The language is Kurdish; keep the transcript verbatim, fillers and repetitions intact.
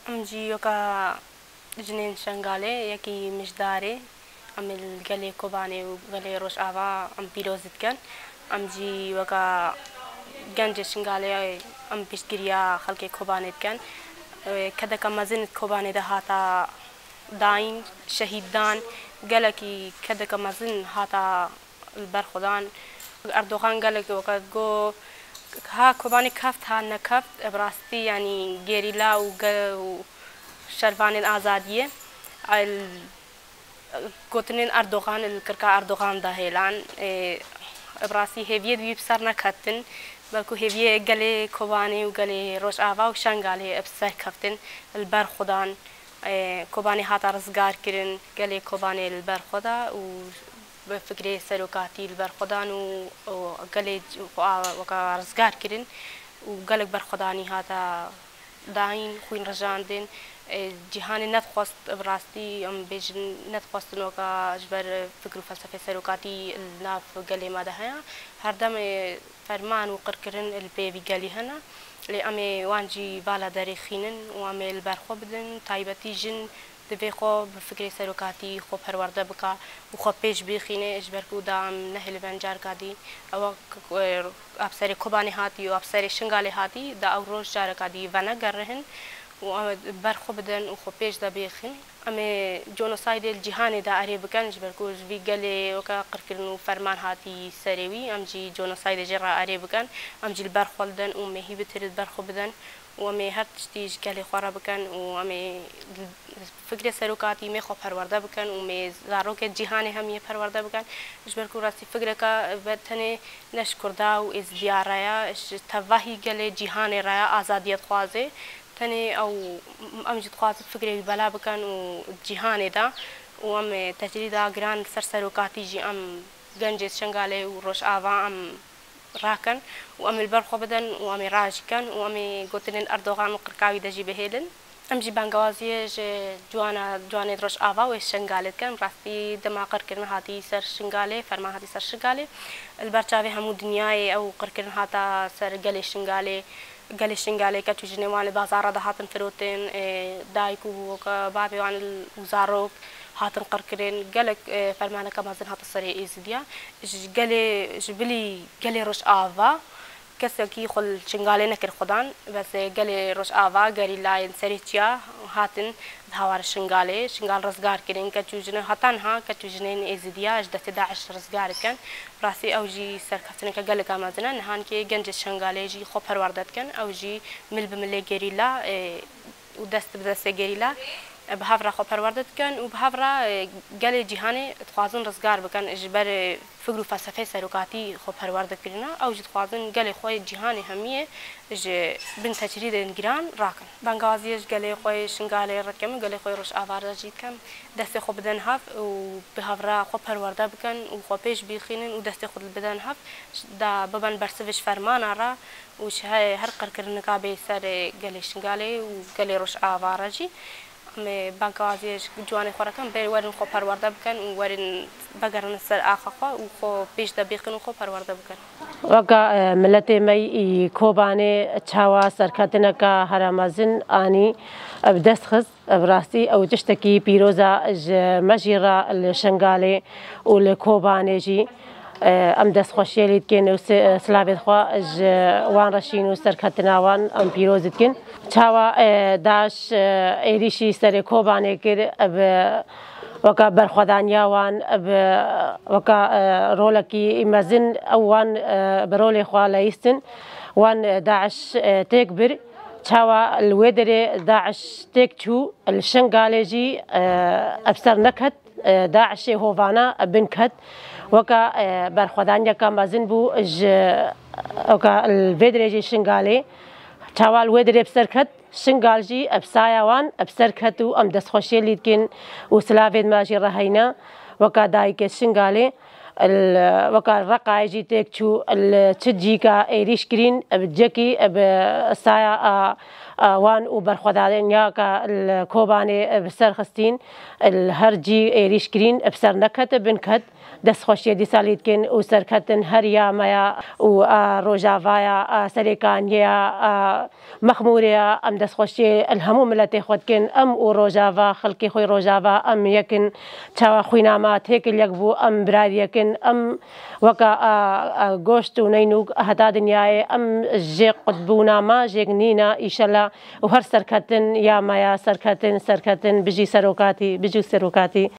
Em jî weka jinên Şengalê yekî mijdarê, em ê li gelê Kobanê û gelê Rojava em pîroz dikin. Em jî weka gencê Şengalê em piştgiriya xelkê Kobanê dikin. Kedeke mezin Kobanê de hata dayîn, şehîd dan, gelekî kedeke mezin hata li ber xwe dan. Erdogan gelek weke got, ha Kobanê keft, ha nekeft, bi rastî, yanî gerîla û ge-, û şervanên azadiyê, el, gotinên Erdogan li kirka Erdogan de hêlan. Ê, bi rastî hêviyê di wî bi ser neketin, belkû hêviyê gelê Kobanê û gelê Rojava û Şengalê bi ser keftin, li ber xwe dan. Ê, Kobanê hata rizgar kirin, gelê Kobanê li ber xwe da û bi fikrê serokatî li ber xwe dan û, û gelê xwe a-, weka rizgar kirin û gelek berxwedanî hata dayîn, xwîn rijandin. Ê, cîhanê nedixwest, bi rastî em bêjin, nedixwestin weka ji ber fikr û felsefê serokatî li nav gelê me de heye. Herdem, ê, ferman û qirkirin li pê vî gelî hene. Lê em ê wan jî vala derêxînin û em ê li ber xwe bidin. Taybetî jin divê xwe bi fikrê serokatî xwe perwerde bika û xwe pêş bixîne, ji ber ku da em nehêlibin careka dî. Ewa k-, k-, a bi serê Kobanê hatî û a bi serê Şingalê hatî, da ew roj careka dî venegerihin û em ber xwe bidin û xwe pêş de bêxin. Em ê genosaydê li cîhanê de erê bikin, ji ber ku ji vî gelê weke qirkirin û ferman hatî serê wî, em jî genosaydê jê re erê bikin, em jî li ber xwe lidin û mehî bi tirî li ber xwe bidin û em ê her tiştî ji gelê xwe re bikin û em ê fikrê serokatî mê xwe perwerde bikin û mê zarokê cîhanê hemiyê perwerde bikin. Ji ber ku rastî fikreke be tenê ne ji Kurda û Êzidiya re ye, ji tevahî gelê cîhanê re ye, azadiyê dixwaze. Tenê ew, em jî dixwazin fikrê wî bela bikin û cîhanê de û em ê tecrîda giran li ser serokatî jî em gencê Şengalê û Rojava em rakin û em ê li ber xwe bidin û em ê rajî kin û em ê gotinên Erdogan û qirka wî de jî bihêlin. Em jî bangewaziyê ji ciwana, ciwanê Rojava û ê Şengalê dikin. Rastî dema qirkirin hatî ser Şingalê, ferman hatî ser Şingalê, li ber çavê hemû dinyayê ew qirkirin hata ser gelê Şingalê. Gelê Şingalê keç û jinê wan li bazara de hatin firotin, ê, dayik û weke bavê wan û zarok hatin qirkirin. Gelek, ê, fermaneke mezin hate serê Êzidiya. Ji gelê, ji bilî gelê Rojava kesekî xwe li Şingalê nekir xwedan. Bes, ê, gelê Rojava, gerîlayên serê çiya hatin di hawara Şingalê. Şingal rizgar kirin, keç û jinê heta niha keç û jinên Êzidiya ji destê DAIŞ rizgar dikin. Rastî ew jî serkeftineke geleka mezin e. Nihankê gencê Şengalê jî xwe perwerde dikin. Ew jî mil bi milê gerîla, ê, û dest bi destê gerîla, e, bi hev re xwe perwerde dikin û bi hev re, e, gelê cîhanê dixwazin rizgar bikin ji ber, e, fikr û felsefeyê serokatî xwe perwerde kirine. Ew jî dixwazin gelê xwe yê cîhanê hemiyê ji bin tecrîdên giran rakin. Bangewaziyê ji gelê xwe yê Şingalê re dikim û gelê xwe yê Rojava re jî dikim. Destê xwe bidin hev û bi hev re xwe perwerde bikin û xwe pêş bixînin û destê xwe bidin hev, da bibin bersiv ji fermana re û ji he-, her qirkirinika bê ser gelê Şingalê û gelê Rojava re jî. Em ê bangewaziyê ji ciwanê xwe re dikin, bê werin xwe perwerde bikin û werin vegerin ser axa xwe û xwe pêş de bêxin û xwe perwerde bikin. Weka, e, miletê me yî Kobanê çawa serketineke here mezin anî, e, bi dest xist. Bi rastî ew tiştekî pîroz e ji me jî re li Şengalê û li Kobanê jî, e, em destxweşiyê lê dikin û si-, silavê xwe ji wan re şîn û serketina wan em pîroz dikin. Çawa, e, DAIŞ, e, êrîşî serê Kobanê kir, bi weka berxwedaniya wan, bi weka, e, rolekî mezin ew wan, e, bi rolê xwe leyistin, wan, e, DAIŞ, e, têk bir. Çawa li wê derê DAIŞ têk çû, li Şingalê jî, e, ev ser neket, e, DAIŞê hovana bin ket. Weka, e, berxwedaniyeke mezin bû ji, weka li vê derê jî Şingalê. Çawa li wê derê bi ser ket, Şingal jî bi saya wan bi ser ket û em destxweşiyê lê dikin û silavên me jî re heyne. Weka dayikê Şingalê, li, weka Reqayê jî têk çû, li çi cîka êrîş kirîn, bi cekî, bi saya a, wan û berxwedaniya ke li Kobanê bi ser xistîn, li her cî êrîş kirîn, bi ser neket, bi neket, destxweşiyê dîsa lî dikin û serketin her ya me ya û a Rojava ya, a Serêkaniyê ya, a Mexmûrê ya, em destxweşiyê li hemû miletê xwe dikin, em û Rojava, xelkê xwe Rojava, em yek in, çawa xwîna me têk li yek bû, em birayê yek in, em weka, a, a, goşt û neynûk heta dinyayê, em jê qutbûna me jêk nîne, îşela û her serketin ya me ya, serketin, serketin, bijî serokatî, bijî serokatî.